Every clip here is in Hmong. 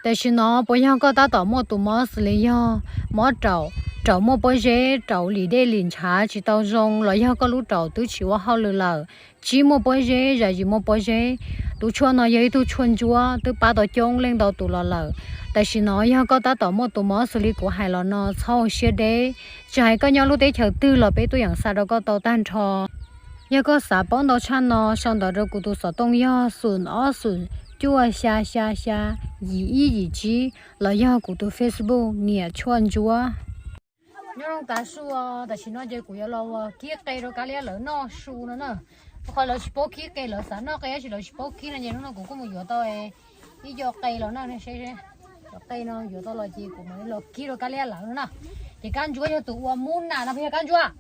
Tam sim no puas yog koj tab tom muaj tus mob xws li yog mob raum, raum muaj pob zeb, raum lim dej lim ntshav tsis tau zoo, los yog koj lub raum twb tsis ua hauj lwm lawm, tsis muaj pob zeb, zam zis muaj pob zeb? Tus tshuaj no yog ib tug tshuaj ntsuab twb pab tau coob leej ntau tus los lawm. Tam sim no yog koj tab tom muaj tus mob xws li kuv hais los no txhob ua siab deb, tsis hais koj nyob lub teb chaws twg los peb tuaj yeem xa rau koj tau tag nrho. Yog koj xav paub ntau tshaj no sau ntawv rau kuv tus xov tooj yog xoom ob xoom cuaj xya xya xya yim ib yim tsib los yog kuv tus Facebook Niam Tshuaj Ntsuab. Nyob zoo tav su, tam sim no ces kuv yuav los ua kib qe rau Kab Liab lawv noj su no na. Rau qhov lawv tsis paub kib qe, lawv xav noj qe tab sis lawv tsis paub kib no ces hnub no kuv kuj mus yuav tau ib co qe los na, seb cov qe no yuav tau los ces kuv mam li los kib rau Kab Liab lawv no na. Ces Kab Ntsuab yog tus ua mub nas no puas yog Kab Ntsuab?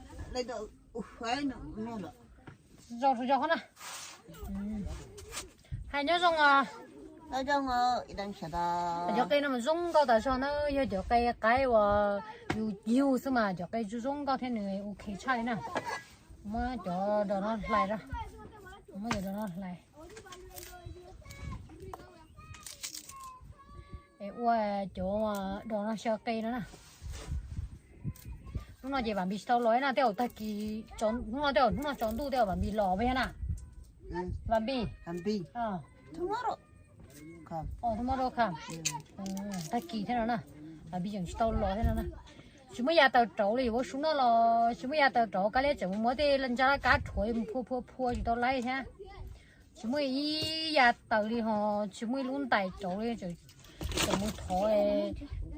Hais nyob zoo os. Cov qe no mas zoo nkauj tas zog na, yog cov qe qaib uas yus yug xwb mas cov qe zoo nkauj thiab nws ok tshaj li na. Muab cov dos no hlais, muab cov dos no hlais es ua cov dos no xyaw qe no na. Hnub no ces Vam Npis tsis tau los na, tej zaum tag kis, hnub no tej zaum hnub no tsaus ntuj tej zaum Vam Npis los puas yog na? Vam Npis, tag kis thiab no na, Vam Npis tseem tsis tau los thiab no na. Tsis muaj yav taws rauv li, yuav ua su noj los tsis muaj yav taws rauv, Kab Liab tseem mus muab tej ntsa laj kab rhuav mus phua phua phua tsis tau laib thiab. Tsis muaj ib yav taws li ho tsis muaj ib lub ntais rauv li, tseem mus thov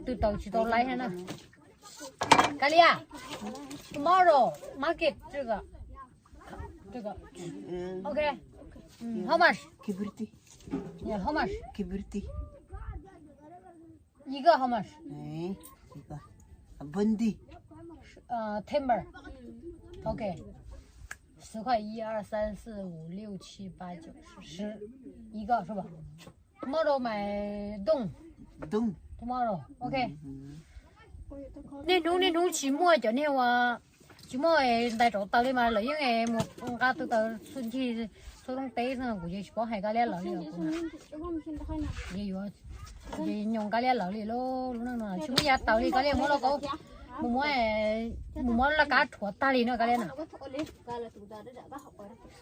twb taws tsis tau laib thiab na. Kab Liab, tomorrow market 这个, 这个, okay. How much? Yeah, how much?一个 how much? Bundle. 呃，timber. OK. 十块，一二三四五六七八九十，十一个是吧？Tomorrow 买 doon. Doon. Tomorrow. OK. Niaj hnub niaj hnub tsis muaj cov niag uas tsis muaj ntais rauv taws li mas lawv yeej mus nqa tw taws txhua ncig txhua lub teb xwb, kuv yeej tsis paub hais Kab Liab lawv li os. Kuv yeej yuav, yeej nyoos Kab Liab lawv li lub, lub neej no tsis muaj yav taws li, Kab Liab muab lauj kaub mus muab, mus muab laj kab rhuav tag li no Kab Liab na.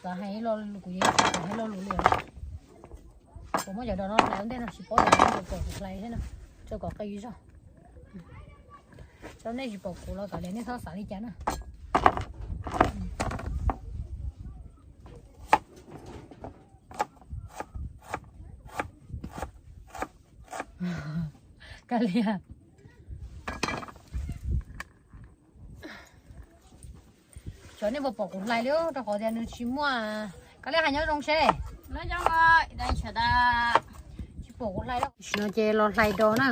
Xav hais lo lus kuv yeej xav hais lo lus li. Kuv muab cov dos no hlais ua ntej no tsis paub yog nej puas pom kuv hlais thiab no, rau kom qi zog. Cov nej tsis pom kuv los kom nej txhob xav li cas na. Kab Liab, cov nej puas pom kuv hlais li rau qhov tias nws tsis muaj. Kab Liab hais nyob zoo seb. Tsis pom kuv hlais, tam sim no ces los hlais dos na.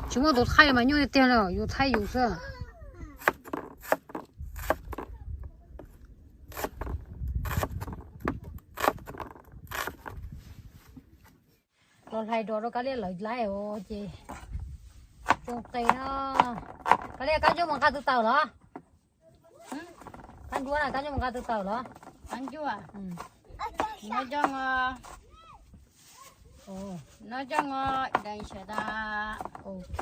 Tsis muaj tus thaij mas nyuaj tiag tiag li, yus thaij yus xwb. Los hlais dos rau Kab Liab lawv laib os ces tsoo qe no. Kab Liab, Kab Ntsuab mus nqa tw taws los? Kab Ntsuab na, Kab Ntsuab mus nqa tw taws los? Nyob zoo os. Nyob zoo os. Ok.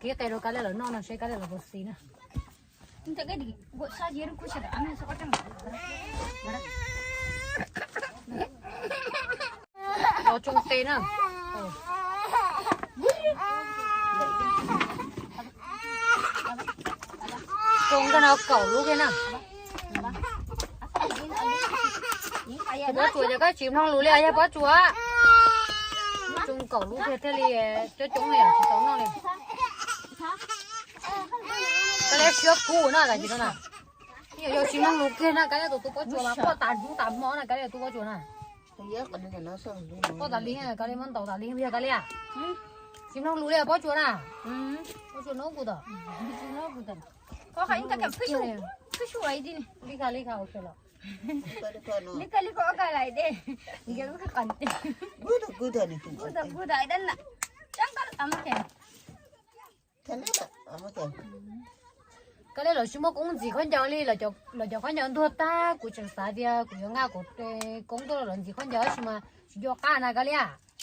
Kib qe rau Kab Liab lawv noj no seb Kab Liab lawv puas xis na. Los tsoo qe na. Tsoo nrog no kaum lub kiag na. Pob tsuas ces koj tsis mloog lus li yog pob tsuas. Tsoo kaum lub kiag thiaj li coob coob li tsis tau noj li. Kab Liab siab kub na, tam sim no na. Yog tsis mloog lus kiag na, Kab Liab tus tub pob tsuas mas quaj tas hnub tas hmo na, Kab Liab tus tub pob tsuas na. Quaj tas li, Kab Liab muab ntaus tas li, yog Kab Liab. Tsis mloog lus li pob tsuas na. Pob tsuas no kuv tau. Li ka li ka, ok los. Li ka li ka, ok lais de. Li ka li ka, ok. Kab Liab, lawv tsis muaj koob ntxiv khaub ncaws li, lawv cov khaub ncaws ntuag tag, kuv tseem xav tias kuv yuav nqa kuv koob tuaj los ntxiv khaub ncaws tab sis mas tsis nco qab na Kab Liab.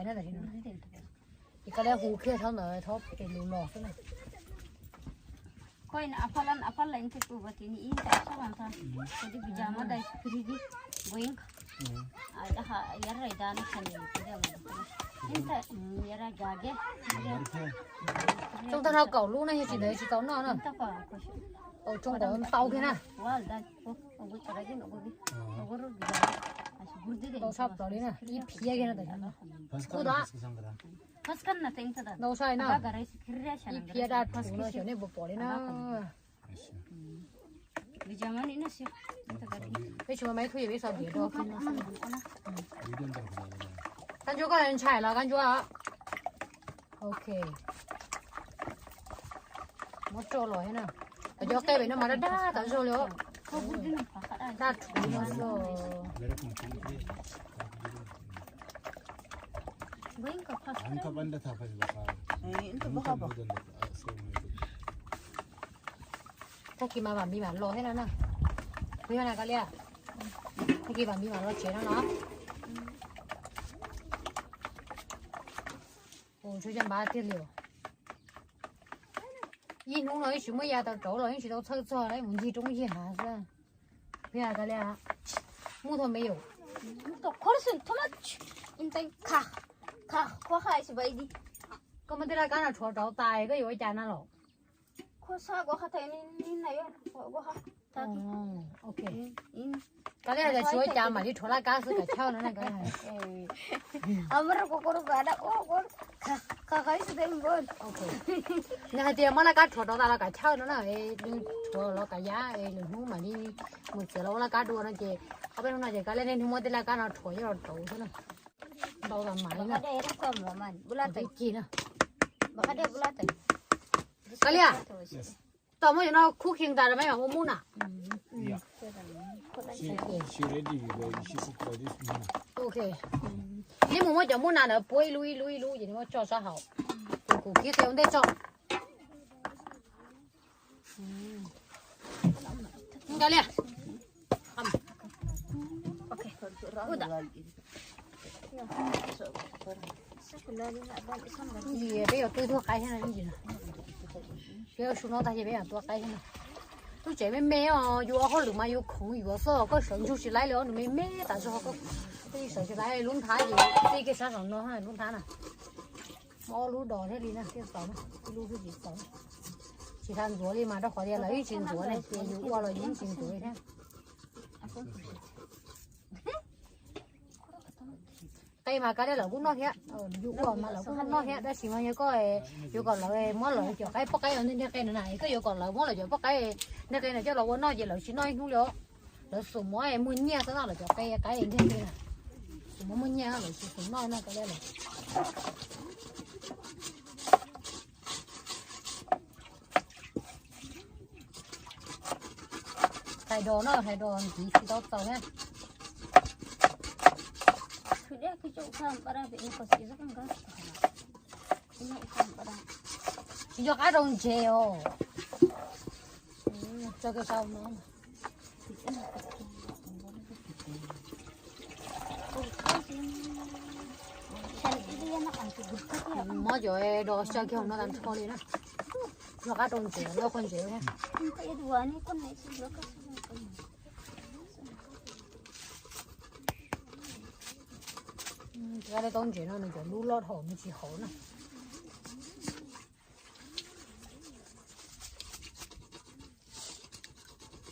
ntshai na tam sim no. Ces koj li hu kiag thaub ntawd thaub pem lus los xwb na. Koj ina a pha lan a pha lan ti pu va ti ni ib ta sab van tha. Ko ti pi ja ma dai ri di. Going. A ha ya rai da na khan ni ti da ma. Ib ta ya ra ga ge. Txooj tag no kaum lub na yog tsis ntawd tsis tau noj na. Tau tsooj kaum tau kiag na. Tau sab plaws li na ib phiab kiag na tam sim no. Kuj tau. Ntau sai na. Ib phiab daj rhuv no xyov nej puas pom li na. Peb tsis muaj maiv thub ces peb xav diav rau. Kab ntsuab koj ntshai los kab ntsuab. Ok. Muab roj los thiab na. Cov qe pem no mas daj daj tas zog li os. Daj rhuv no xwb. Tag kis mas vam mi mam los thiab no na. Kuv yog na koj liam. Tag kis vam mi mam los tsev no no. Ua tsuas caj npab tiag li. Ib hnub no ib tsis muaj ya tau rauv los ib tsis tau txhawj txog ib mus ncig roob ncig hav xwb. Kuv yog na koj liam. Muj tho me yus. Koj muaj tej laj kab no rhuav rauv tas koj yuav ua cas na los? Koj liam hais tias tsis ua cas mam li rhuav laj kab xwb kav chawj no na koj. Nws hais tias muab laj kab rhuav rauv tas los kav chawj no na, rhuav los kav yab es lwm hnub mam li mus txiav los ua laj kab dua no ces ob peb hnub no ces koj liam niaj hnub muab tej laj kab no rhuav coj los rauv xwb na. Ntau tas mam li na. Koj liam. Tom muab cov no cooking tas rau maiv mam ua mub na. Ok. Nej mus muab cov mub na ntawd puab ib lub ib lub ib lub ces nej muab tso sab hauv. Ces kuv kib qe ua ntej tso. Nka liaj. Ntsis peb yuav tuaj tuag qaib thiab no, ntsis no. Peb ua su no tag ces peb yuav tuag qaib thiab no. Lub tsev me me os, yus ua hauj lwm mas yus khoom yuav xwb, koj sawv ntsug tsis laib li os, nws me me tas zog, koj sawv tsis laib. Lub nthab ces txij kiag sab saum no lub nthab na. Muaj ob lub dos thiaj li na, thiaj xaus na, ib lub thiaj tsis xaus. Tsis tas ntxuav li mas rau qhov tias lawv yeej tsis ntxuav ne, ces yus ua los yus yeej tsis ntxuav li thiab. Qe mas koj liam lawv kuj noj thiab, yus ua mas lawv kuj noj thiab, tab sis mas yog koj yuav kom lawv muab lawv cov qaib poj qaib nteg qe no na, koj yuav kom lawv muab lawv cov poj qaib nteg qe no coj los ua noj ces lawv tsis noj ib hnub li os. Lawv xum muab muag nyiaj xwb no, lawv cov qe qaib nteg qe na, xum muab muag nyiaj lawv tsis xum noj no koj liam lawm. Hlais dos no, hlais dos ntxiv tsis tau txaus na. Tsis nco qab rau ntsev os. Tso kiag sau no. Muab cov dos tso kiag hauv no tag nrho li na. Nco qab rau ntsev, loj qhov ntsev thiab. Rau ntsev no nws cov lub loj dhau nws tsis haum na.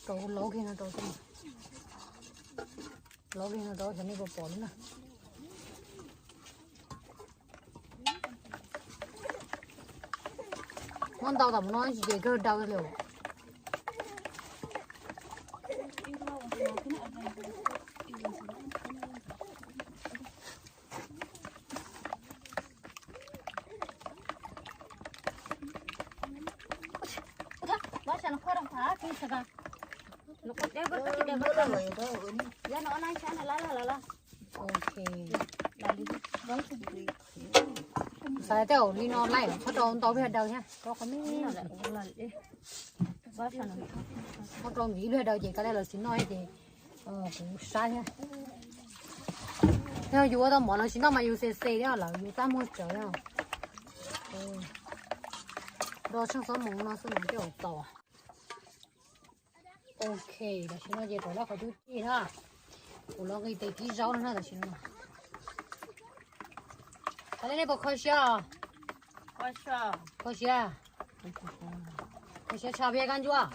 Rau laub kiag no rau, laub kiag no rau xyov nej puas pom li na. Muab ntau tas mus no tsis ces kawg daw li. Ok. Xav tej zaum li no laij txhob rau ntau pliag daws thiab. Txhob rau ntxiv ib pliag daws ces kab liab lawv tsis noj ces kuv sab thiab. Yog yus ua tau mov lawv tsis noj mas yus xes xes thiab lawm yus txaj muag tsawv thiab. Do tsheej xob moov no xwb mas tej zaum tau. Ok, tam sim no ces rau lawm qhov cub cig na. Kuv los nqis tes kib zaub no na tam sim no. Kab liab nej puas kho siab? Kho siab. Kho siab tshaj peb kab ntsuab.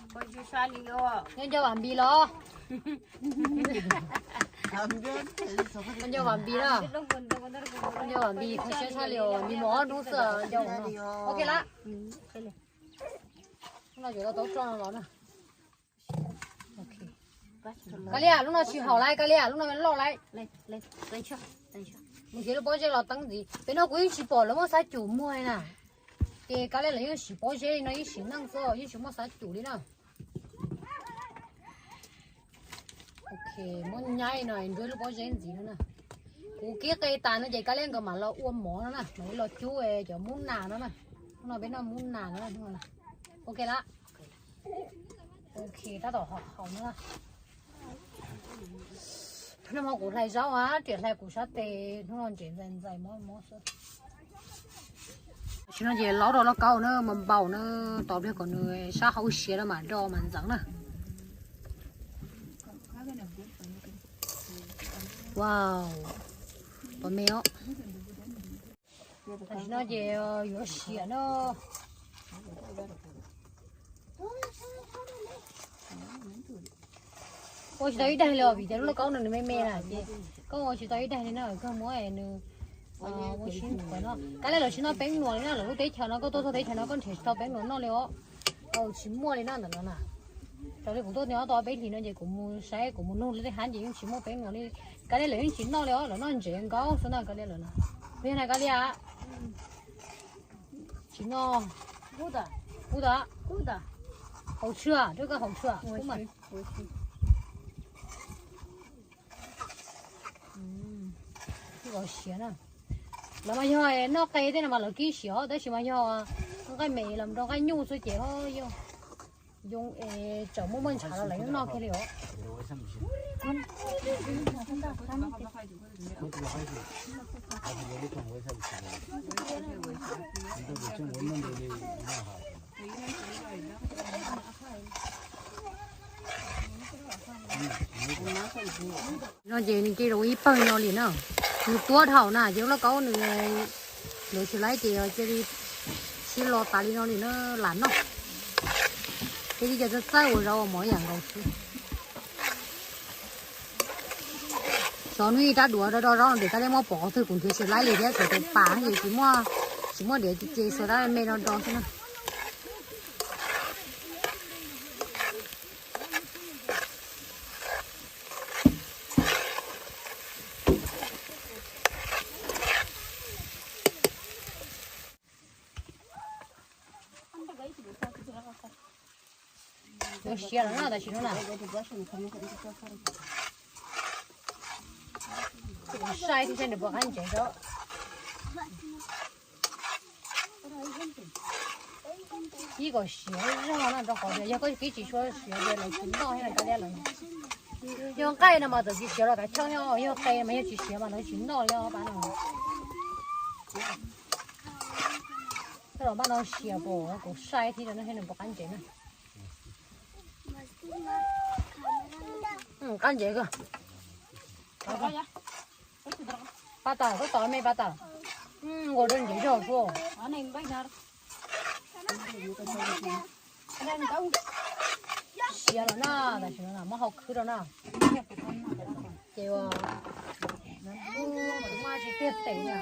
Nyob nco Vam Npis los? Nco Vam Npis na. Nco Vam Npis kho siab tshaj li os, Vam Npis mus ob hnub xwb nco no. Ok lawm. No yuav tau taub roj no los na. Kab liab, lub no tsis haum lawm, kab liab, lub no loj lawm. Mus nrhiav lub pob zeb los teeb ntxiv. Pem no kuv yeej tsis pom lawv muab xav cum muag li na. Ces kab liab lawv yeej siv pob zeb li no ib sim neej xwb yeej tsis muaj xav cum li na. Ok, muab nyaib no nrhiav lub pob zeb ntxiv no na. Kuv kib qe tas no ces kab liab nkawd mam los ua mov no na, mam li los cub cov mub nas no na. Hnub no peb noj mub nas no na. Ok lawm. Ok, tab tom haum no. Hnub no kuv hlais zaub a, riam hlais kuv sab tes, hnub no ntses ntxais ntxais mob mob xwb. Tam sim no ces laub rau lauj kaub na, mas npaum na, tos pliag kom nws sab hauv siav rau mam do mas ntxeev na. Wow, pom me os. Tam sim no ces yuav siav na. Ua tsis tau ib daig li os, vim tias lub lauj kaub no nws me me na ces koj ua tsis tau ib daig li na, koj muab nws ua sib nthuav no. Kab liab lawv tsis noj peeb nuam li na, lawv lub teb chaws no koj tuaj txog teb chaws no koj nrhiav tsis tau peeb nuam noj li os. Tsis muaj li na ntawm no na. Raws li kuv tuaj nyob tau peb hlis no ces kuv mus saib kuv mus nug lub teb hab ces yeej tsis muaj peeb nuam li. Kab liab lawv yeej tsis noj li os, lawv noj ntsev nkaus xwb na kab liab lawv na. Yog na kab liab, tsis noj. Kub tas, haus tshwm, rau koj haus tshwm. Kub mas. Kib siav na. Lawv mas yog noj qe tej no mas lawv kib siav, tab sis mas yog nqaij me los rau nqaij nyuj xwb ces ho yog yoo es tsam muaj muaj ntshav los lawv yeej noj kiag li os. No ces nws cia li ua ib pawg no li na. Nws tuab dhau na ces lub lauj kaub nws, nws tsis laib ces cia li sib lo tas li no li na, lam noj. Ces li cas txawj txawj ua zaub ua mov yam nkaus xwb. Xyov hnub ib rab duav do do zaub no ces kab liab muab pov qhov twg kuv nrhiav tsis laib li thiab, xyov tus pas ces tsis muaj, tsis muaj diav ces xuas rab me me do do xwb na. Yuav siav lawm na tam sim no na. Saib thiab saib nws puas qab ntsev xwb. Kib kom siav zog no rau qhov tias yog koj kib tsis tshua siav ces lawv tsis noj thiab na kab liab lawv. Yog nqaij no mas txawm tsis siav los kav chawj, yog qe mas yog tsis siav mas lawv tsis noj li os pab no. Tej zaum pab no siav pom kuv saib thiab no thiab nws puas qab ntsev na. Qab ntsev kawg. Pab tas, koj tos me pab tas. Nkaus rau ntsev zog su. Siav lawm na, tam sim no muab hau khwb rau na. Ces ua, kuv mas tsis tiag tes na.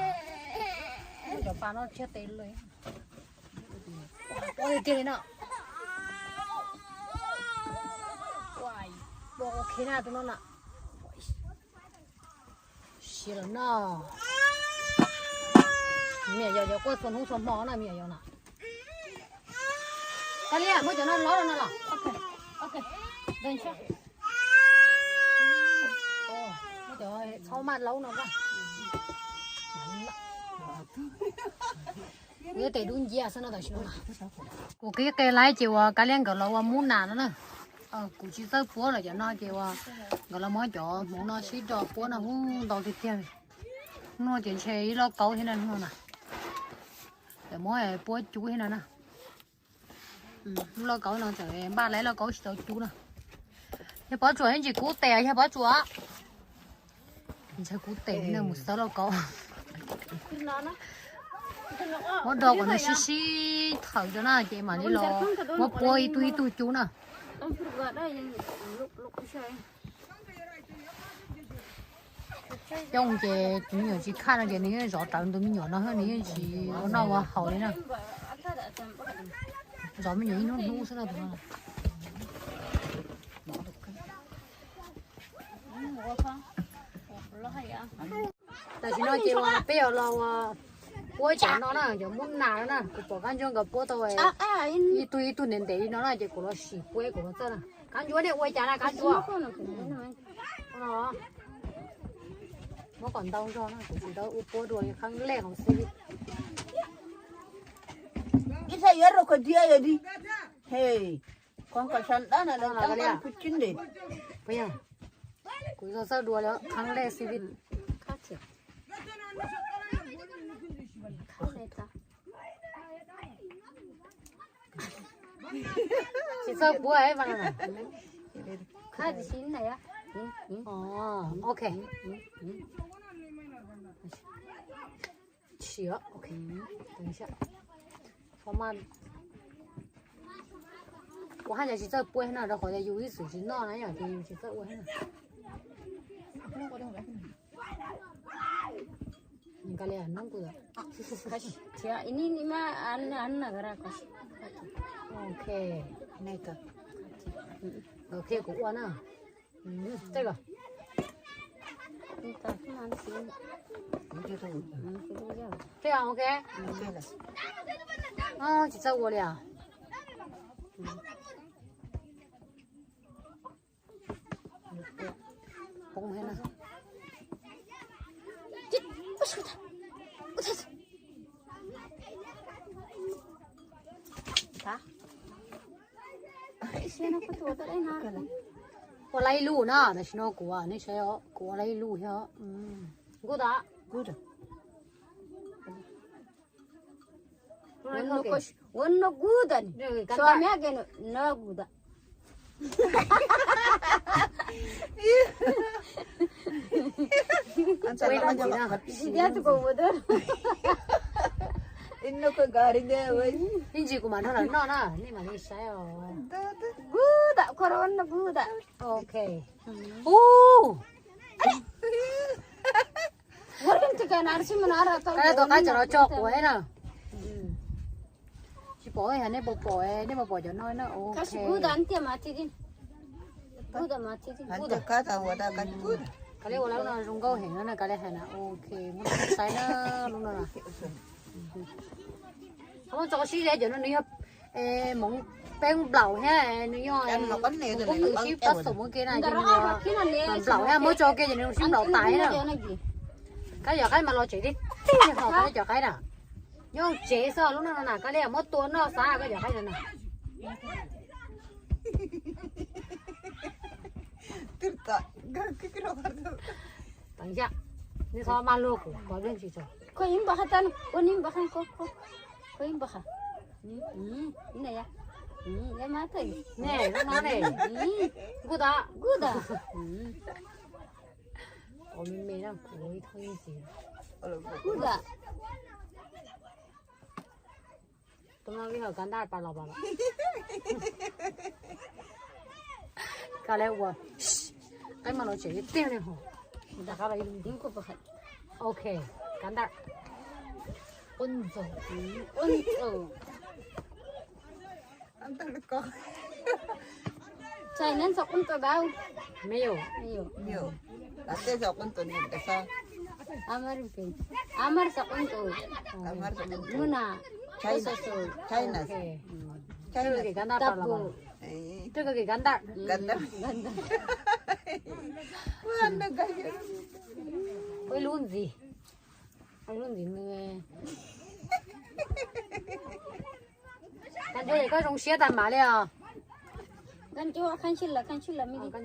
Cov pas no tiag tes li. Ua li tiag li na. Ua ok na tus no na. Siav lawm no. Me nyuam yaus quaj txhua hnub txhua hmo na me nyuam yaus na. Kab Liab, muab cov no lob no los. Muab cov txhob maj laub no. Kuv yuav tes dub nciab xwb no tam sim no. Kuv qhib qe laib ces uas Kab Liab nkawd los ua mub nas no na. Kuv tsis txawj puab lawm cov no ces uas nkawd los muab cov hmoov no sib rau puab no hu ntau tiag tiag. Hnub no ces ntshe ib lauj kaub thiab na hnub no na. Ces muab puab cub thiab no na. Lub lauj kaub no tseem npaj laib lauj kaub tsis tau cub na. Yog Pob Tsuas yeej tsis kub tes, yog Pob Tsuas. Ntshai kub tes no mus xawb lauj kaub. Muab do kom nws sib sib thawm rau na ces mam li los muab puab ib tug ib tug cub na. Coj ces tus me nyuam tsis khaj no ces nws yeej zov rawv tus me nyuam no, nws yeej tsis ua noj ua haus li na. Zov me nyuam ib hnub hnub xwb no tus no. Tam sim no ces uas peb yuav los ua puab cov no na, cov mub nas no na, kuv pom Kab Ntsuab nkawd puab tau ib tug ib tug ntev ntev li no na ces kuv los sim puab kuv los txawj na. Kab Ntsuab nej ua cas na Kab Ntsuab? Muab kom ntau zog na, kuv tsis tau ua puab dua li qhab lej hauv xwb. Ib txha yuav rau koj diab yog di. He, qhov kom sab dab na los kuv tsis ntes. Kuv txawj dua li qhab lej xwb. Tsis txawj puab mas. Ok. Siav, ok. Kuv haj yam tsis txawj puab no rau qhov tias yus ib txwm tsis noj na yom ces yus tsis txawj ua na. Nka li nub kuv. Ok. Qhia kuv ua na. Tej ok. Tsis txawj ua li as. Poob thiab na. Ua laib ib lub na, tam sim no kuv, nej saib os, kuv ua laib ib lub thiab. Good. Ua no guda ni. Sua mia ke no guda. Ib ntsis kuv mam nrog lawv noj na, nej mam li saib os. Guda, koj ua no guda. Ok. Ub. Tom qab cov no tso quav na. Tsis pom, nej puas pom, nej puas pom cov no na. Ok. Kav liam ua lawm no zoo nkauj heev na, kav liam hais na. Ok, muab saib na, lub no na. Muab tso sib ze cov no nws yog hmoov peeb nplaum thiab nws yog hmoov kub nws sib pab xum ua ke na, nplaum thiab muab tso ke ces nws sib nplaum tas na. Kab yog qaib mas los tsev tiag tiag ho kab cov qaib na. Nyob tsev xwb lub no na, kab liam muab tua noj xav kab cov qaib na. Tag yam, nej txhob maj luag kuv, kuv ib npam qhab tag, ua ib npam qhab, ua ib npam qhab. Ne, lub no ne, nkuj tod, nkuj tod. Ua me me na, kuv ib thooj ib ntxiv. Nkuj tod. Tus no vij hawm kab ntaj pas los pas los. Kab liam ua, qaib mas los tsev tiag tiag li hos. Ok, kab ntaj. Quj ntxos, quj ntxos. Txais neb ntxog quj ntxos dab. Me yus, me yus. Amar, amar txog quj ntxos. Muna, China. Cán ntawm, cán ntawm. Ua ib lub ntxiv, ua ib lub ntxiv nws. Koj zoo siab tag mam li os. Koj ntsuag qhaib sib lawm. Koj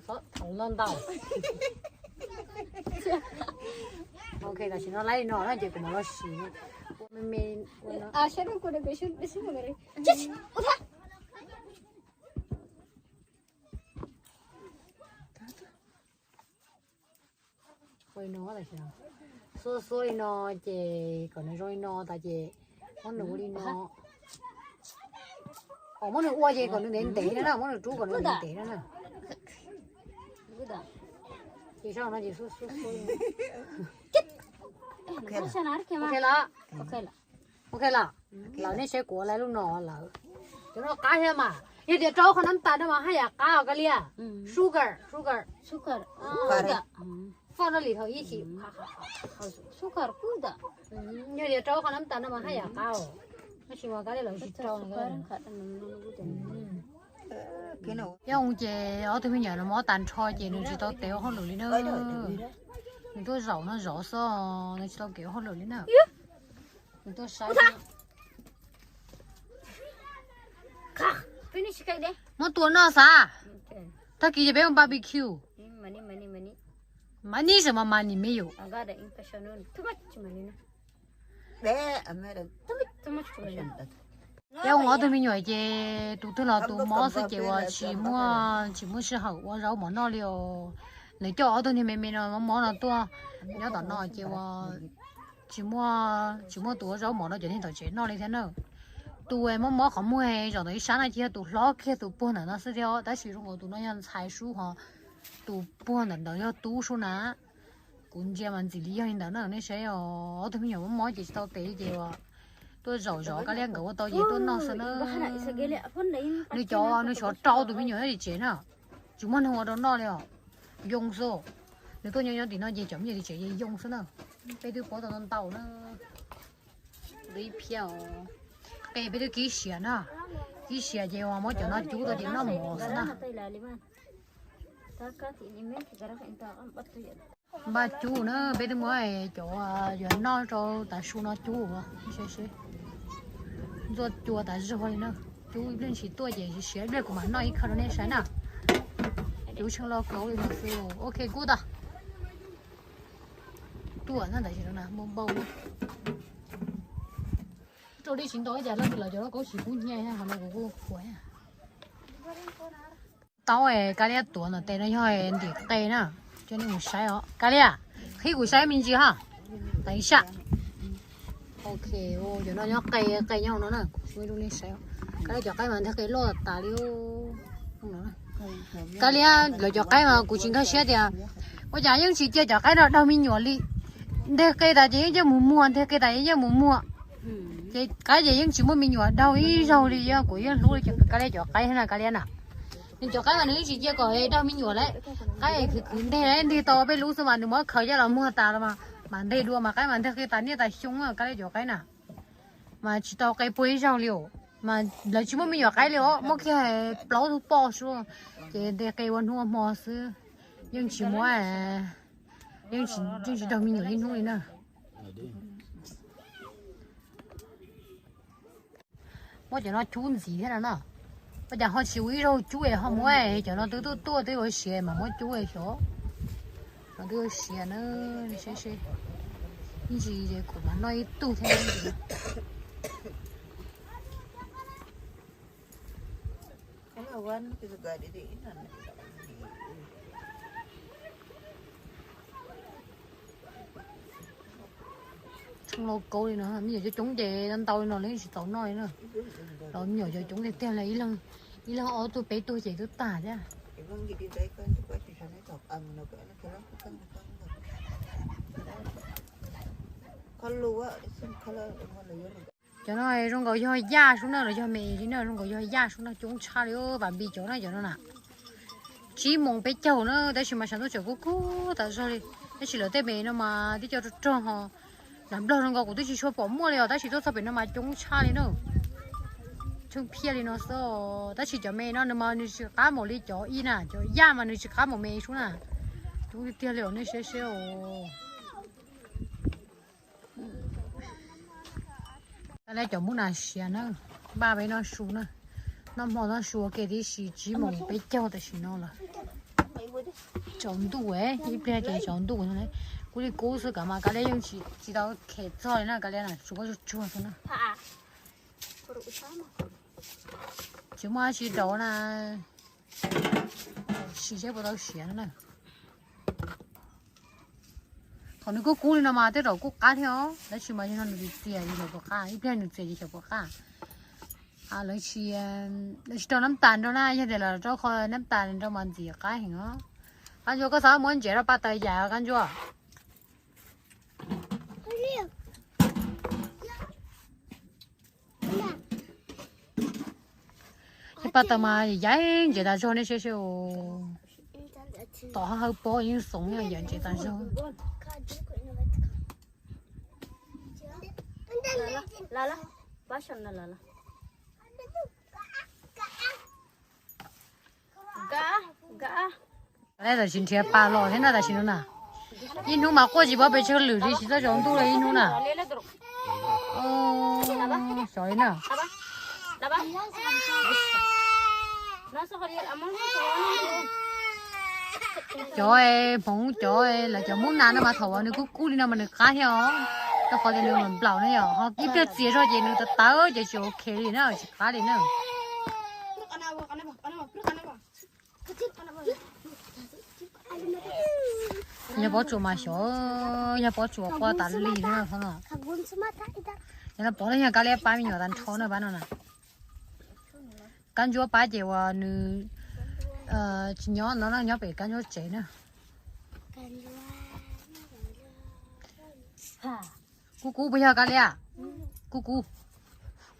txhob thaum no ntau. Ok, tam sim no laib no na ces kuv mam los sim. Ua me me ua no. Ua li no, xuab xuab li no ces kom nws zoo li no tas ces muab nws ua li no. Muab nws ua ces kom nws ntev ntev na, muab nws rub kom nws ntev ntev na. Ces saib no ces xuab xuab xuab li no. Ok lawm. Ok lawm. Lawv nej saib kuv ua lawv lub no lawm. Cov no qab thiab mas, yog tias rau qhov nab tas no mas haj yam qab os Kab Liab. Sugar, sugar. Foj no li thaum ib chim. Yog tias rau qhov nab tas no mas haj yam qab os. Tab sis mas Kab Liab lawv tsis rau. Yog ces ob tug me nyuam no mob tag nrho ces nws tsis tau tev ua hauj lwm li na. Nws tuaj zaum no zov xwb, nws tsis tau kev ua hauj lwm li na. Nws tuaj saib. Muab tua noj xav. Tag kis ces peb ua barbecue. Mas nij sem mas mas nim me yus. Peb ua ob tug me nyuam ces tus twg los tus mob xwb ces uas tsis muaj, tsis muaj sij hawm ua zaub mov noj li os. Nws coj ob tug niag me me no mob mob no tuaj nyob tom no ces uas tsis muaj, tsis muaj tus ua zaub mov rau cov neeg tom tsev noj li thiab na. Tus mob mob qhov muag zaum ntawm ib sab no ces yog tus hlob kiag tus puag ntawm no xwb thiab, tab sis zoo nkaus tus no yog ntxhais Sub hos tus puag ntawm ntawd yog tub Sub na. Kuv ntsia mas ntxim li yog li ntawd na, nej saib os, ob tug me nyuam mob mob ces tsis tau tev ces uas tuaj zaum zov Kab Liab nkawd ua tau ces tuaj noj xwb na. Nws cov, nws xyov rau tus me nyuam nyob tim tsev na, tsis muaj neeg ua rau noj li os. Yoo xwb, nws tuaj nyob nyob tim no ces cov me nyuam tim tsev ces yoo xwb na. Peb twb pov tau ntau ntau na. Ib phiab, qe peb twb kib siav na, kib siav ces uas muab cov no cub tau ces noj mov xwb na. Npaj cub na, peb twb muab cov yuav noj rau tav su no cub, ntxuaj cua tas zog li na. Cub ib pliag tsis tuaj ces siav ib pliag kuv mam noj ib khawv rau nej saib na. Cub tshee lauj kaub li no xwb. Ok, kub tag. Tuaj na, tam sim no na, npau npau na. Rau dib tsis ntau ib cas lawm, lawv cov lauj kaub tsis kub hnyiab, qhov no kuv kuj qhuav. Taub Kab Liab tuav ntawm tes no yog ntim qe na, coj nej mus saib os. Kab Liab, qhib kuv saib me ntsis ha. Tas ib sab. Ok, cov no nyob qe, qe nyob no na, kuv xub rau nej saib. Kab Liab cov qaib mas nteg qe loj tas li. Kab Liab lawv cov qaib mas kuv tsis nkag siab tias ua cas yeej tsis cia cov qaib no daug me nyuam li. Nteg qe tas ces yeej coj mus muag, nteg qe tas yeej coj mus muag. Ces qaib ces yeej tsis muaj me nyuam daug ib zaug li, yog kuv yeej hlub li Kab Liab cov qaib na, Kab Liab na. Nws cov qaib mas nws yeej tsis cia kom daug me nyuam lawm. Qaib khwv khwv nteg, nteg tau peb lub xwb mas nws muab khaws coj los muag tas los mas mam nteg dua mas qaib mas nteg qe tas niaj tas xyoo Kab Liab cov qaib na. Mas tsis tau qe puag ib zaug li os. Mas lawv tsis muaj me nyuam qaib li os, muaj kiag plaub tug poj xwb. Ces nteg qe ua hnub ua hmo xwb, yeej tsis muab, yeej tsis daug me nyuam ib hnub li na. Muab cov no cub ntxiv thiab no na. Ua cas ho tsis ua ib zaug cub es ho muab cov no twb tuaj tuaj twb yuav siav mas muab cub xyov. No twb yuav siav na, seb seb. Ib ntsis ces kuv mam noj ib tug thiab. Tshee lauj kaub li no, me nyuam coob coob ces ntau li no lawv yeej tsis txaus noj li na. Los me nyuam cov coob tiag tiag li, ib leeg ob tug peb tug ces twb tag thiab. Cov no zoo nkaus yog yaj sub na los yog me li na, zoo nkaus yog yaj sub no, coob tshaj li. Vam Npis cov na, cov no na. Tsib moos peb caug na, tab sis mas saum ntuj tseem kub kub tas zog li. Tab sis lawv tej me no mas tib co rog rog ho. Nas nplog no nkaus kuv twb tsis tshua pom muaj li os, tab sis tuaj txog pem no mas coob tshaj li na. Tsheej phiaj li no xwb, tab sis cov me no nws mas nws tsis qab mus li cov ib na, cov yaj mas nws tsis qab mus me sub na. Coob tiag tiag li os, nej saib seb os. Kab Liab cov mub nas siav na, npaj peb noj su na. Noj hmo noj su ua ke tib si, tsib moos peb caug tam sim no lawm. Tsaus ntuj, ib pliag ces tsaus ntuj no. Kub li kub xwb, kav mas Kab Liab yeej tsis tau khem txog li na, Kab Liab na tsuav tsuag tsuag xwb na. Tsis muaj dab tsi rau na, sim seb puas tau siav na. Thaum nws kub kub li no mas tej zaum kuj qab thiab os, tab sis mas yog no nws txias ces xyov puas qab, ib pliag nws txias ces xyov puas qab. Lawv tsis, lawv tsis rau nab tas nrau na, yog tias lawv rau qhov nab tas nrau mas ntxim qab heev os. Qab Ntsuab, koj xav muab ntsev rau Paj Taws yam, Qab Ntsuab. Paj Taws mas yaim ntsev tas zog, nej saib seb. Tom hawv pob yeej xoom, yaim ntsev tas zog. Tam sim nrhiav pas los thiab na, tam sim no na. Ib hnub mas quaj tsis paub pes tsawg lwm li, tsis txawj tsaus ntuj li ib hnub na. Xyov li na. Cov hmoov cov, lawv cov mub nas no mas thaum uas nws kub kub li no mas nws qab thiab os, rau qhov tias nws nplaum na yom, ho ib pliag txias zog ces nws tawv tawv ces tsis ok li na, tsis qab li na. Yog pob tsuas mas xyov, yog pob tsuas quaj tas li na. Yog no pov yog Kab Liab pab me nyuam tas nrho na, pab no na. Kab Ntsuab pab ces uas nws tsis nyob no na, nyob pem Kab Ntsuab tsev na. Kub kub puas yog Kab Liab? Kub kub,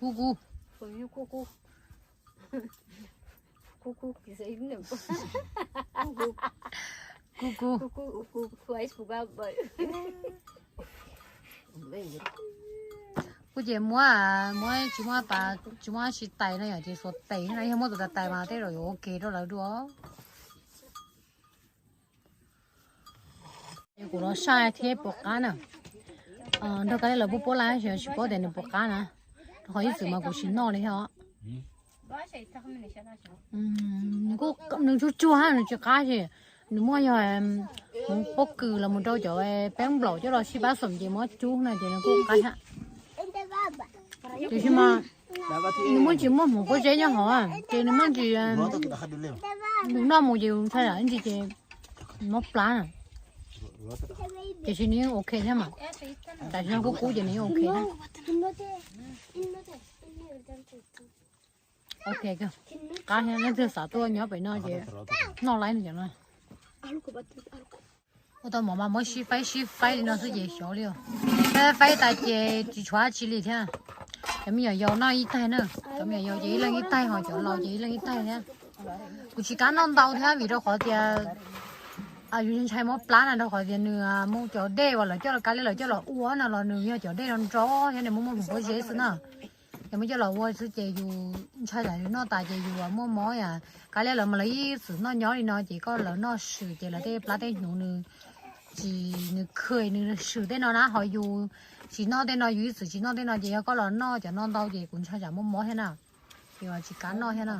kub kub. Kub kub. Kuv ces muab, muab tsis muaj pas, tsis muaj tsis tais no yom, ces xuas tes no, yog muaj tus tais tais mas tej zaum yuav ua ke rau lawv dua. Kuv los saib thiab puas qab na. Nrog Kab Liab lawv puab puab lab xyov tsis paub tias nws puas qab na. Rau qhov ib txwm mas kuv tsis noj li thiab. Nws tsuag tsuag, nws tsis qab ces nws muaj yog hmoov pob kws los mus rau cov peeb nplaum coj los sib pab xoom ces muab cub na ces nws kuj qab thiab. Tiam sis mas nws muaj tsis muaj hmoov pob zeb nyob hauv ces nws muaj tsis, nws noj mus ces ntshai yam ntsis ces mob plab na. Tiam sis nws yeej ok thiab mas, tam sim no kub kub ces nws yeej ok thiab. Ok, qab thiab, leej twg xav tuaj nyob pem no ces noj laib no cov no. Ua tau mov mas muab sib faib sib faib li no xwb ces xyov li os. Faib faib tas ces tsis tshuav dab tsi li thiab. Cov me nyuam yaus noj ib taig na, cov me nyuam yaus ces ib leeg ib taig, ho cov laus ces ib leeg ib taig thiab. Kuv tsis kam noj ntau thiab vim rau qhov tias yus ntshai mob plab na, rau qhov tias nws mus cov dej uas lawv coj los, Kab Liab lawv coj los ua no los nws yog cov dej nrov nrov thiab nws muaj muaj hmoov pob zeb xwb na. Ces muab coj los ua xwb ces yus ntshai tsam yus noj tas ces yus muaj mob. Kab Liab lawv mas lawv ib txwm noj nyob li no ces koj lawv noj swm ces lawv tej plab tej hnyuv nws tsis, nws khw nws swm tej no na, ho yus tsis noj tej no, yus ib txwm tsis noj tej no ces yog koj los noj cov no ntau ces kuv ntshai tsam muaj mob thiab na. Ces tsis kam noj thiab na.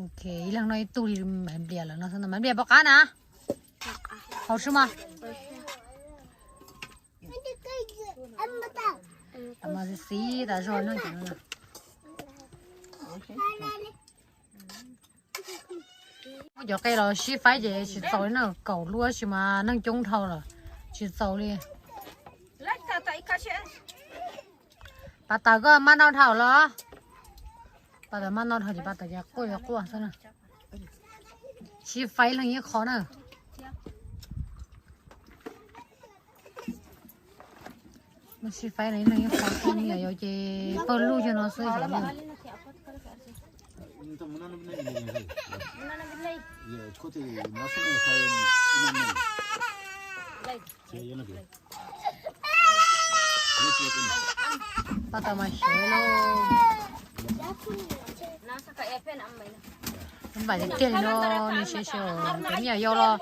Ok, ib leeg noj ib tug li Maiv Nplias lawv no xwb na. Maiv Nplias puas qab na? Haus swb mas. Mas xiv tas zog no. Muab cov qe los sib faib ces tsis txaus li na, kaum lub sis mas neeg coob dhau lawm, tsis txaus li. Pas Taws koj maj noj dhau los? Pas Taws maj noj dhau ces Pas Taws ces quaj quaj xwb na. Sib faib leeg ib qho na. Sib faib leeg ib qho, me nyuam yaus ces pawg lug yog no xwb. Pab tau mas xyov lauj. Vam tiag tiag li no, nws siav siav, cov me nyuam yaus los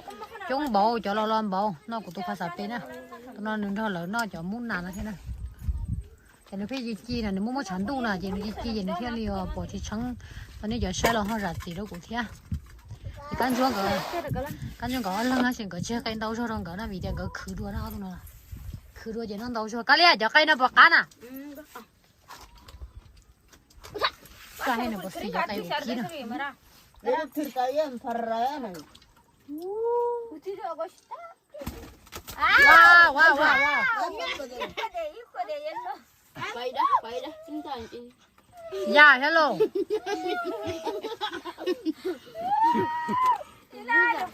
coob npaum, cov laus los npaum, noj kuv tus phas xav pem na. Tus no nws nrog lawv noj cov mub nas no thiab na. Ces nws pheej ci ci na, nws muaj muaj tshav ntuj na, ces nws ci ci ces nws thiaj li pom tsis tsheeb. Tau nej cov saib los ho zam txim rau kuv thiab. Ces kab ntsuab nkawd, kab ntsuab nkawd ob leeg tab sis nkawd tseg qe ntau zog rau nkawd na vim tias nkawd khwv dua na, ob tug no khwv dua ces noj ntau zog. Kab Liab, cov qe no puas qab na? Kab Liab, nws puas xis cov qe kuv kib na? Yaj thiab lauj.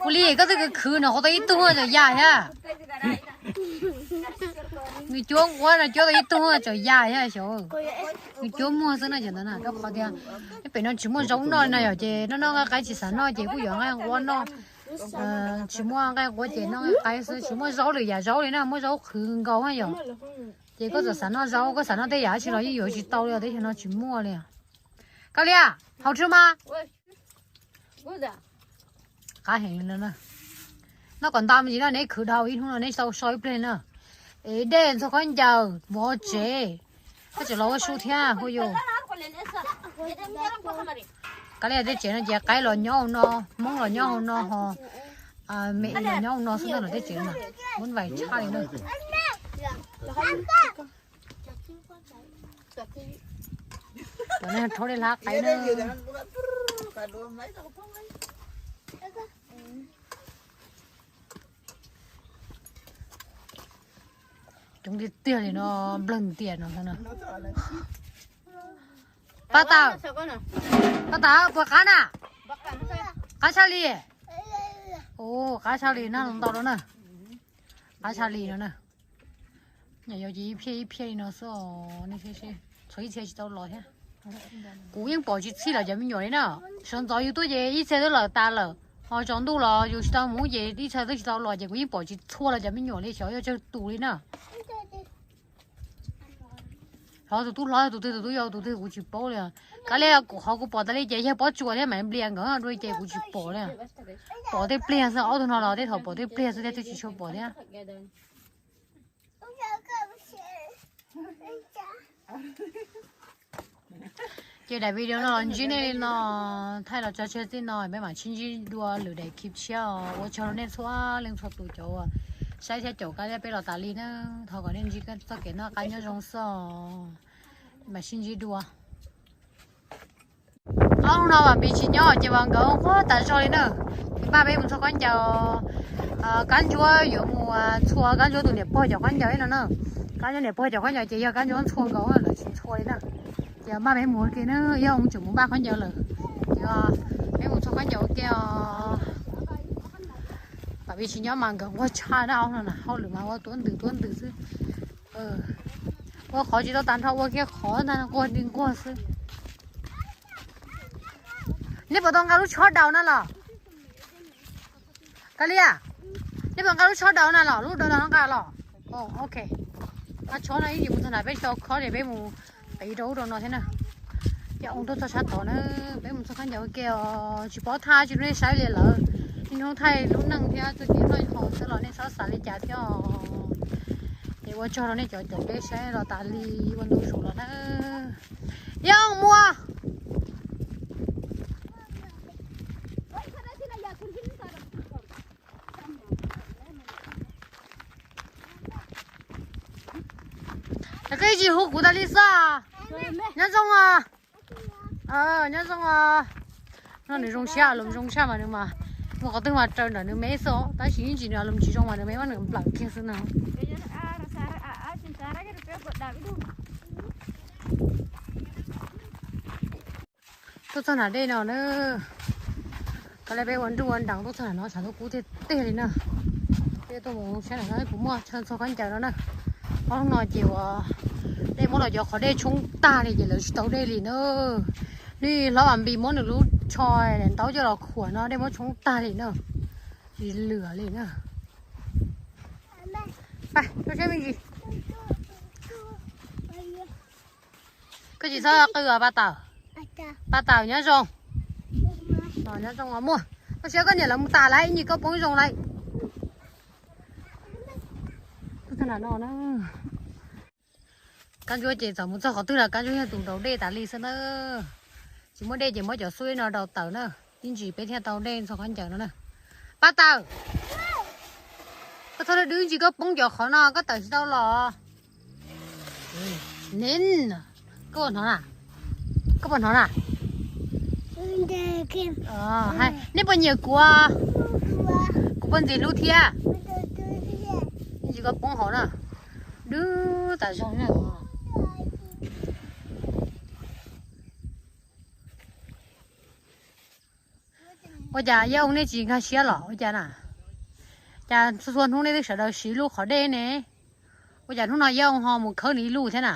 Kuv li koj twb khwv khwv no, qhuav tau ib tug tseem yaj thiab. Nws cuab nquab no cuab tau ib tug tseem yaj thiab xyov. Nws cuab muag xwb no ces ntawd na, rau qhov tias pem no tsis muaj zaub noj na yom, ces noj noj nqaij qaib tsis xav noj ces kuj yuav nqaij nquab noj. Tsis muaj nqaij nquab ces noj nqaij qaib xwb, tsis muaj zaub li yam zaub li na, muaj zaub qhwv nkaus na yom. Ces koj txawm xav noj zaub, koj xav noj tej yam dab tsi los yeej yuav tsis tau li, teb chaws no tsis muaj li. Kab Liab, haus tshuaj mas. Qab heev li no na. Noj kom ntau me ntsis no, neb khwv dhau ib hnub no neb tsis tau so ib pliag li na. Es dej ntxhua khaub ncaws mus ua tsev, koj tseem los ua su thiab hu yus. Kab Liab tej tsev no ces qaib los nyob hauv no, Hmoob los nyob hauv no ho me los nyob hauv no xwb ntag, lawv tej tsev no muab vais tshaj li na. Cov neeg rhaub dej hlab qaib na. Coob tiag tiag li no, nplawg ntias no. Pab tau, pab tau puas qab na? Qab tshaj li. Ua qab tshaj li na, ntau rau na. Qab tshaj li no na. Nyuam yaus ces ib phiaj ib phiaj li no xwb os, nej saib seb, tshuav ib txhia tsis tau los thiab. Kuv yeej pom tsis txhij lawv cov me nyuam li na. Sawv ntxov yus tuaj ces ib txhia twb lawm tas lawm, ho tsaus ntuj los yus tsis tau mus ces ib txhia twb tsis tau los ces kuv yeej pom tsis txhua lawv cov me nyuam li, xyov yog tsawg tus li na. Hlob tus tub hlob tus twg, tus tub yau tus twg kuv tsis paub li. Kav liam, qhov kuv pom tas li ces yawg Pob Tsuas thiab Maiv Nplias nkawd dua li ces kuv tsis pom li. Pom tej pliag xwb, ob tug no los tej thaum pom tej pliag xwb thiab twb tsis tshua pom thiab. Ces daim video no los ntsib nej li no, thaij los tso tseg txij no, peb mam sib ntsib dua lwm daim clip tshiab os. Ua tsaug rau nej txhua leej txhua tus cov uas saib thiab caum Kab Liam peb los tas li na. Thov kom nej ntsib txoj kev noj qab nyob zoo xwb os. Mam sib ntsib dua. Ob hnub no Vam Npis tsis nyob ces Vam nkawd quaj tas zog li na. Ces npaj peb mus txhua khaub ncaws, Kab Ntsuab yuav mus txhua Kab Ntsuab tus niam pog cov khaub ncaws no na. Kab Ntsuab niam pog cov khaub ncaws ces yog Kab Ntsuab ntxhua nkaus lawv tsis ntxhua li na. Ces npaj peb mus ua ke na, yog mus tseem mus npaj khaub ncaws lawm. Ces peb mus txhua khaub ncaws ua ke os. Vam Npis tsis nyob mas nkawd nquag tshaj na, ob hnub no hauj lwm mas ua tuab ntws tuab ntws xwb. Ua qhov tsis tau tag nrho ua kiag qhov ntag, nquag li nquag xwb. Neb puas tau nqa lub tshob daus na los? Kab Liam, neb puas nqa lub tshob daus na los? Lub daus daus no nqa los. Ok. Nqa tshob no ib yim mus txog nram peb tsis tau khob ces peb mus qiv rau ub rau no thiab na. Ces ua tuaj txog sab tod na, peb mus txog khaub ncaws ua ke os. Tsis paub thaij tsis rau nej saib li lawm. Niaj hnub thaij lub neej thiab txuj ci noj haus xwb los nej txhob xav li cas thiab os. Ces ua tsaug rau nej cov caum peb saib los tas li, ua ntu zus los na. Yooj Muas. Koj tsis hu kuv tas li xwb. Nyob zoo os. Nyob zoo os. No nws zoo siab, lus zoo siab mas nws mas, mus qhov twg mas raws nram nws me xwb, tab sis ib ntsis nws lus tsis zoo mas nws me muab nws nplawm kiag xwb na. Tuaj txog nram dej no na, koj li peb ua nruj ua nrees tuaj txog nram no tshav ntuj kub tiag tiag li na. Peb tuaj mus saib nram no kuv muaj chaw txog khaub ncaws no na. Ob hnub no ces uas dej muab los cov qhov dej tshoob tag li ces lawv tsis tau dej li na. Nws hlob Vam Npis muab nws lub tsho ntaub coj los khuam no dej muab tshoob tag li na, tsis lwm li na. Pab, rau siab me ntsis. Koj tsis txhob qw os Paj Tawm. Paj Tawm nyob zoo. Nyob zoo os muaj. Koj siab koj niam lawv mus tas lawm, ib ntsis koj poob zoo lawm. Kab Ntsuab ces txawm mus txog qhov twg los Kab Ntsuab yog tus daus dej tas li xwb na. Tsis muaj dej ces muab cov xub no daus tawm na, ib ntsis peb thiaj tau dej ntxhua khaub ncaws no na. Paj Tawm, koj txhob dwb dwb ntsis koj poob cov qhov no koj tawm tsis tau los. Nin, koj puas hnov na? Koj puas hnov na? Nej puas nyiam kuv? Kuv puas ntxim hlub thiab? Ib ntsis koj poob hauv na. Dwb tas zog na. Ua cas Yaj Oos nej tsis nkag siab los ua cas na? Cas txhua txhua hnub nej twb sawv daws siv lub qhov dej ne? Ua cas hnub no Yaj Oos ho mus khawb nws ib lub thiab na?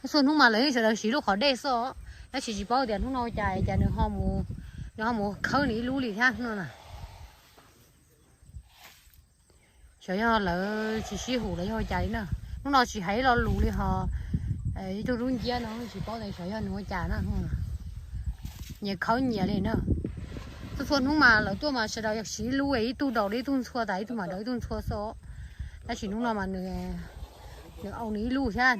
Txhua hnub mas lawv yeej sawv daws siv lub qhov dej xwb os, tab sis tsis paub tias hnub no ua cas cas nws ho mus, nws ho mus khawb nws ib lub li thiab no na. Xyov yog lawv tsis sib hum los yog ua cas li na. Hnub no tsis hais ib lo lus li ho, ib tug lub nciab no tsis paub tias xyov yog nws ua cas na. Nyias khawb nyias li na. Txhua txhua hnub mas lawv tuaj mas sawv daws siv ib lub, ib tug daus ib tug ntxhua tas ib tug mas daus ib tug ntxhua xwb. Tab sis hnub no mas nws, nws au nws ib lub thiab.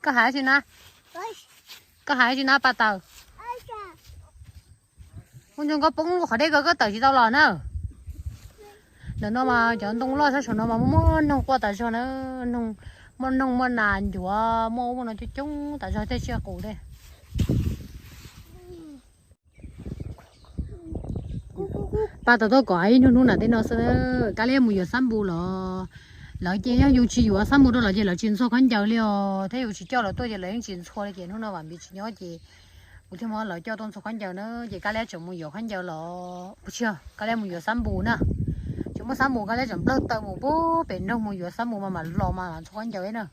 Koj hais tsis na, koj hais tsis na Paj Tawm. Ua ntsoog koj poob lub qhov dej ko koj tawm tsis tau los na. Ntawm no mas cov ntoo loj sab saum no mas muaj noog quaj tas zog na, muaj noog muaj nas ncuav muaj ub muaj no coob coob tas zog tej tsiaj qus tej. Paj Tawm tuaj kom ib hnub hnub nram tej no xwb. Kab Liab mus yuav xab npus los, lawv ces yog yus tsis yuav xab npus rau lawv ces lawv tsis ntxhua khaub ncaws li os, thiab yus tsis coj lawv tuaj ces lawv yeej tsis ntxhua li. Ces hnub no Vam Npis tsis nyob ces kuv thiaj muab lawv coj tuaj ntxhua khaub ncaws na. Ces Kab Liab tseem mus yuav khaub ncaws los, ua tsis yog, Kab Liab mus yuav xab npus na. Tseem muaj xab npus Kab Liab tseem nplawg taw mus pem nroog mus yuav xab npus mas mam los mas ntxhua khaub ncaws na.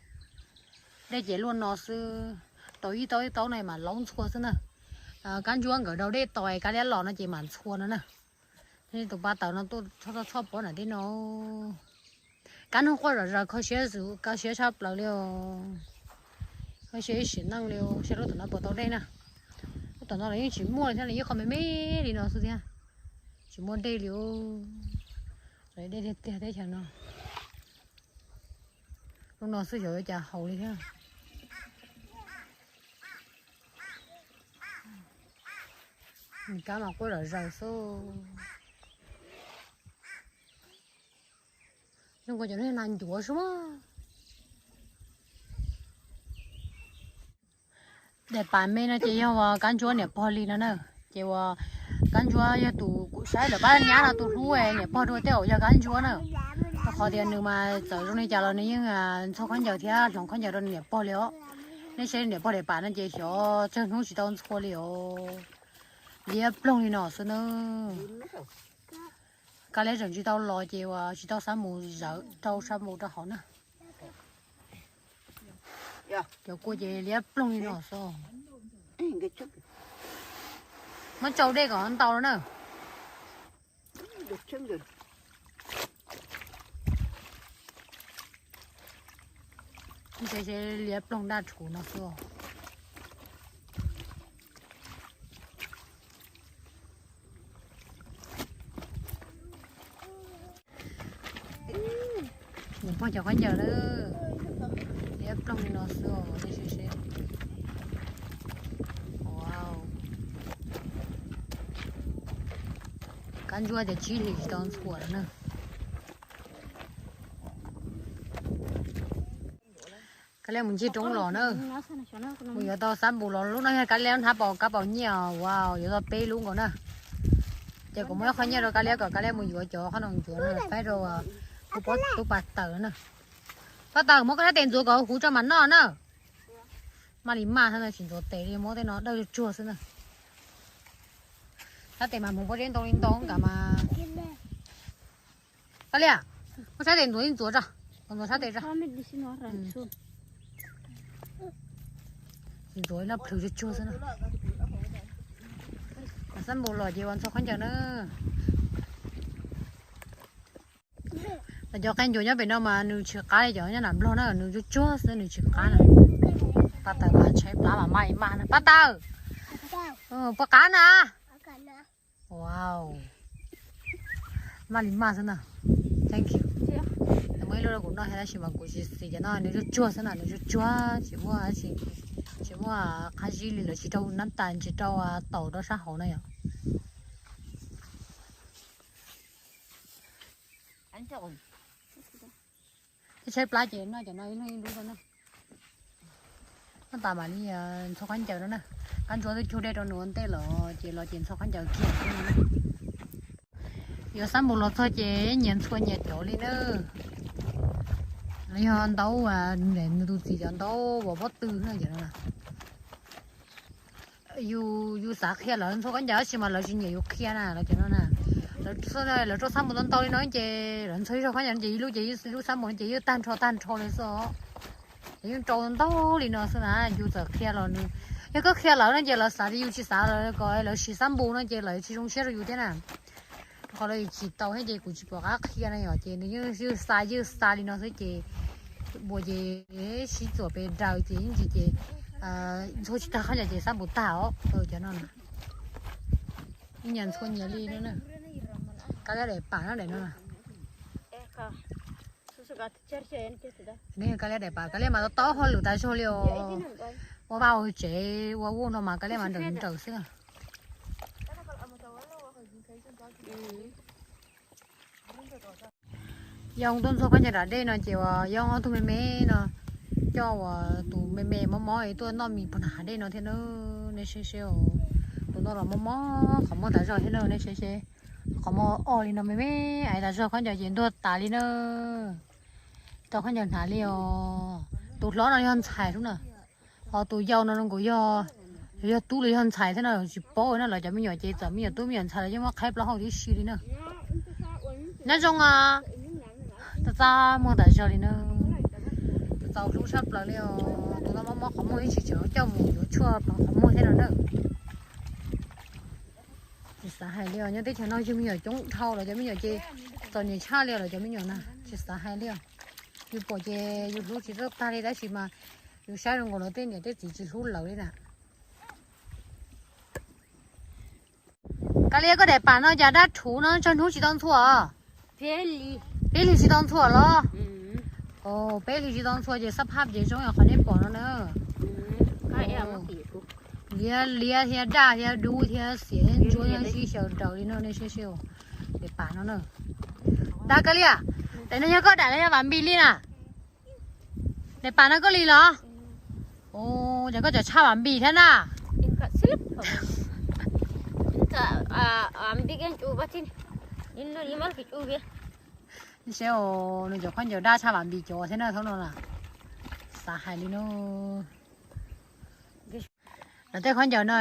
Dej ces luaj no xwb, tau ib taub ib taub no mas laub ntxhua xwb na. Kab Ntsuab nkawd daus dej tos Kab Liab los no ces mam ntxhua no na. Tus Paj Tawm no tuaj txhoj pob nram tej no. Kab noog quaj zom zaws kho siab, kho siab tshaj plaws li os. Kho siab ib sim neej li os, saib lub tom no puas tau dej na. Lub tom no los yeej tsis muaj li thiab, yeej qhov me me li no xwb thiab. Tsis muaj dej li os. Dej tiag tiag teb chaws no. Lub no xwb xyov yuav cas haus li thiab. Kab mas quaj zom zaws xwb. Zoo nkaus cov nas ncuav xwb mas. Daim pam me no ces yog uas Kab Ntsuab niam pog li no na. Ces uas Kab Ntsuab yog tus kuv saib lawv pab nyab no tus hlub niam pog dua tej zaum yog Kab Ntsuab na. Rau qhov tias nws mas txawm zoo li cas los nws yeej ntxhua khaub ncaws thiab hloov khaub ncaws rau nws niam pog li os. Nej saib niam pog daim pam no ces xyov tsawg hnub tsis tau ntxhua li os. Liab ploog li no xwb na. Kab Liab tseem tsis tau los ces uas tsis tau xab mus zawv rau xab mus rau hauv na. Cov kua ces liab ploog li no xwb. Muab tsau dej kom ntau na. Ntshe liab ploog daj rhuv no xwb. Niam pog cov khaub ncaws na, liab ploog li no xwb os, nej saib seb. Kab Ntsuab tias tsib hlis tsis tau ntxhua lawm na. Kab Liab mus ncig roob los na, mus yuav tau xab npus los. Lub no yog Kab Liab hnab paus kab paus nyiaj, yuav tau peb lub nkaus na. Ces kuv muab ib qho nyiaj rau Kab Liab kom Kab Liab mus yuav cov qhob noom ncuav no faib rau tus Paj Tawm na. Paj Tawm, muab koj sab tes ntxuav kom huv tso mam noj na. Maj li maj thiab, tsis ntxuav tes li, muab tej no dawj tsuag xwb na. Sab tes mas hmoov pob zeb ntau li ntau, nkawd mas Kab Liam, muab sab tes ntxuav ib ntxuav tso, ntxuav sab tes tso. Ntxuav ib lub plhws tsuag tsuag xwb na. Xab npum los ces ua ntxhua khaub ncaws na. Los cov qe ncuav nyob pem no mas nws tsis qab li cov nyob nram Nplog na, nws tsuag tsuag xwb nws tsis qab na. Paj Taws mas tshaib plab mas maj li maj na. Paj Taws, puas qab na? Wow, maj li maj xwb na. Thank you. Muaj ib lub rau kuv noj thiab tab sis mas kuv tsis xis cov no, nws tsuag tsuag xwb na, nws tsuag tsuag tsis muaj, tsis muaj qab zib li, lawv tsis rau nab tas tsis rau taum rau sab hauv na yom. Twb tshaib plab ces noj cov no ib leeg ib lub rau na. Noj tas mam li ntxhua khaub ncaws no na. Kab Ntsuab twb cug dej rau nws ua ntej los ces los ces ntxhua khaub ncaws kiag xwb no na. Yuav xab npum los txog ces nyias ntxhua nyias cov li na. Yog ntaub, nws tus txiv cov ntaub vov pob tw na ces no. Yus, yus xav qhia lawv ntxhua khaub ncaws tab sis mas lawv tsis nyiam yus qhia na, lawv cov no na. Lawv, lawv rau xab npum ntau ntau li no ces lawv ntxhua ib zaug khaub ncaws no ces ib lub ces ib lub xab npum no ces yeej tag nrho tag nrho li xwb os. Lawv yeej rau ntau li no xwb na, yus txawm qhia los nws, yog koj qhia lawv no ces lawv xav tias yus tsis xav lawv kom lawv siv xab npum no ces lawv tsis zoo siab rau yus thiab na. Rau qhov lawv tsis tau thiab ces kuv tsis pom qab qhia na yom, ces nws yeej ywj xa ywj xa li no xwb ces npua ces sib txuam pes daws ces yeej tsis ces ntxhua tsis tag khaub ncaws ces xab npum tag os. Cov no na, ib nyias ntxhua nyias li no na. Kab Liam daim pam no daim no na. Kab Liam daim pam, Kab Liam mas tau hauj lwm tas zog li os. Ua vaj ua tsev ua vuj no mas Kab Liam mas nrawm nrawm xwb na. Yog tuaj ntxhua khaub ncaws nram dej no ces uas yog ob tug me me no, coj uas tus me me mob mob tuaj noj mis puag nram hav dej no thiab na. Nej saib seb, tus no los mob mob qhov muag tas zog thiab na, nej saib seb. Qhov muag o li no me me ais tas zog, khaub ncaws ces ntuag tas li na. Tau khaub ncaws hnav li os. Tus hlob no yog ntxhais lub na, ho tus yau no nkaus yog, yog tub los yog ntxhais thiab no tsis paub na. Lawv cov me nyuam ces txawm me nyuam tub me nyuam ntxhais los yeej muab qhaib plaub hau tib si li na. Nyob zoo os. Txaj txaj muag tas zog li na. Txaus hlub tshaj plaws li os. Tus no mob mob qhov muag ib tsis tseem coj mus yuav tshuaj pov qhov muag thiab no na. Tsis xav hais li os, nyob teb chaws no yug me nyuam coob dhau, lawv cov me nyuam ces txom nyem tshaj li os, lawv cov me nyuam na tsis xav hais li os. Yus pom ces yus hlub tsis txawj tag li tab sis mas yus saib zoo nkaus lawv tej niam tej txiv tsis hlub lawv li na. Kab Liam, koj daim pam no cas daj rhuv no, tsawg hnub tsis tau ntxhua? Peb hlis tsis tau ntxhua los? Peb hlis tsis tau ntxhua ces xab phaj ces zoo yam qhov nej pom no na. Liab liab thiab daj thiab dub thiab xiav thiab ntsuab thiab sib xyaw nraws li no, nej saib seb. Daim pam no na. Dag Kab Liam, daim no yog koj daim los yog Vam Npis li na? Daim pam no koj li los? Ces koj cov tshaj Vam Npis thiab na. Seb, nws cov khaub ncaws daj tshaj Vam Npis cov thiab na, thaum no na. Xav hais li no. Lawv tej khaub ncaws no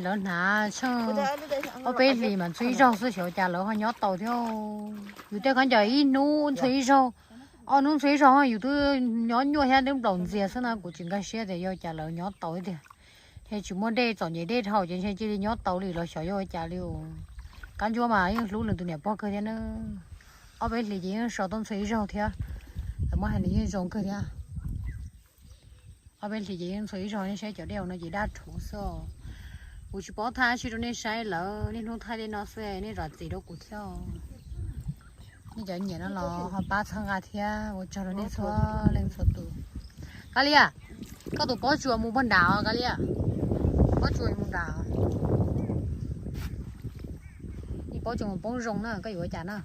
lawv hnav tsheej ob peb hlis mas ntxhua ib zaug xwb, xyov cas lawv ho nyob tau thiab. Yus tej khaub ncaws ib hnub ntxhua ib zaug, ob hnub ntxhua ib zaug, yus twb nyob nyuaj thiab twb nplaum ntxias xwb na, kuv tsis nkag siab tias yog cas lawv nyob tau thiab tiag. Ces tsis muaj dej, txom nyem dej dhau ces ntshe cia li nyob tau li los xyov yog ua cas li. Kab Ntsuab mas yeej hlub nws tus niam pog kawg thiab na. Ob peb hlis ces yeej so tuaj ntxhua ib zaug thiab. Muab hais nws yeej zoo kawg thiab. Ob peb hlis ces yeej ntxhua ib zaug, nej saib cov dej no ces daj rhuv xwb. Kuv tsis paub thaij dab tsi rau nej saib lawm, niaj hnub thaij li no xwb, nej zam txim rau kuv thiab. Nej cov nyiam no los ho pab txhawb nqa thiab, ua tsaug rau nej txhua leej txhua tus. Kab Liam, koj tus pob tsuas mus puag nrad os Kab Liam. Pob tsuas mus nrad. Pob tsuas mus poob zoo na, koj yuav ua cas na?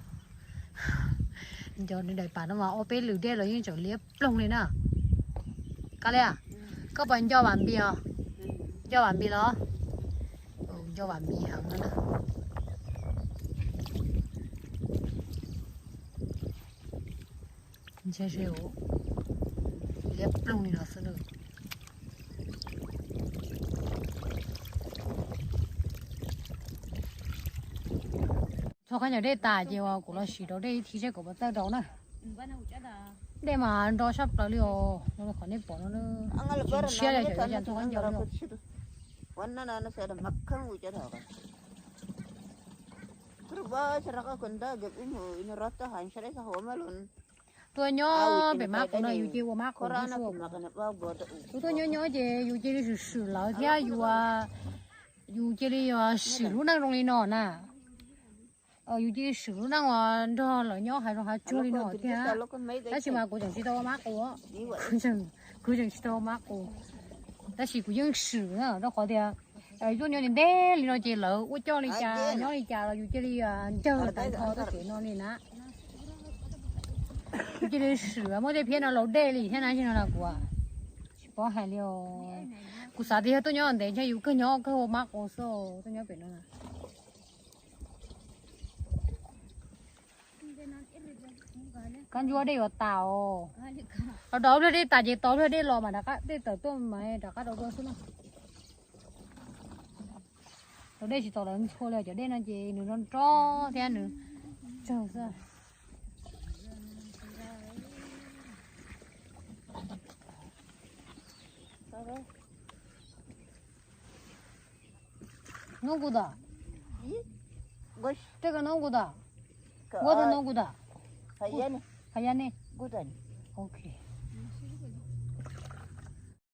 Cov daim pam no mas ob peb lwm dej los yeej tseem liab ploog li na. Kab Liam, koj puas nco Vam Npis os? Nco Vam Npis los? Nco Vam Npis heev na. Liab ploog li no xwb na. Qhov nyuag dej tas ces uas kuv los sim rau dej ib thib seb kuv puas txawj rau na. Dej mas nro sab plaws li os, qhov nej pom no ntshiab li, cov cov tau qhov ncauj li. Tuaj nyob pem mab qus no yus cia li ua mab qus. Kuv tuaj nyob nyob ces yus cia li swm swm lawv thiab yus, yus cia li swm lub neej zoo li no na. Yus cia li swm lub neej uas nrog lawv nyob hav zoov hav tsuag li no thiab. Tab sis mas kuv tseem tsis tau ua mab qus, kuv tseem tsis tau ua mab qus. Tab sis kuv yeej swm na, rau qhov tias tuaj nyob ntev li no ces lawv ua coj li cas nyob li cas los yus cia li ncawg tag nrho txoj kev no li na. Yus cia li swm muab tej phiab no laus dej li thiab na, no kuv tsis paub hais li os. Kuv xav tias yog tuaj nyob ntev ntshe yus kawg nyob kawg ua mab qus xwb tuaj nyob pem no. Kab ntsuab dej yuav tas os. Los rau pliag dej tas ces tau pliag dej los mas rov qab dej tawm tuaj mas rov qab rau dua xwb na. Tau dej tsis tau lawv ntxhua li, cov dej no ces nws nro nro thiab nws tsawg xwb. Nub kuv tam, tej ko nub kuv tam, nub kuv tam, ha ya ne, ok.